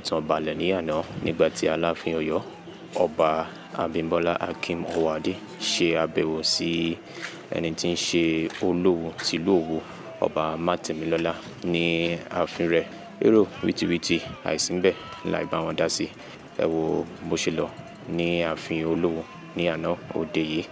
Ìtàn balẹ̀ ní àná nígbà tí Aláàfin Ọ̀yọ́, Ọba Abímbọ́lá Akeem Ọwọ́adé, ṣe àbẹ̀wò sí ẹni tí ń ṣe Olówu tìlú Òwu, Ọba Mátẹ̀mílọ́lá, ní ààfin rẹ̀. Èrò wìtìwìtì àìsínbẹ̀ láì bá wọn dá sí. Ẹ wo bó ṣe lọ ní ààfin Olówu ní àná òde yìí.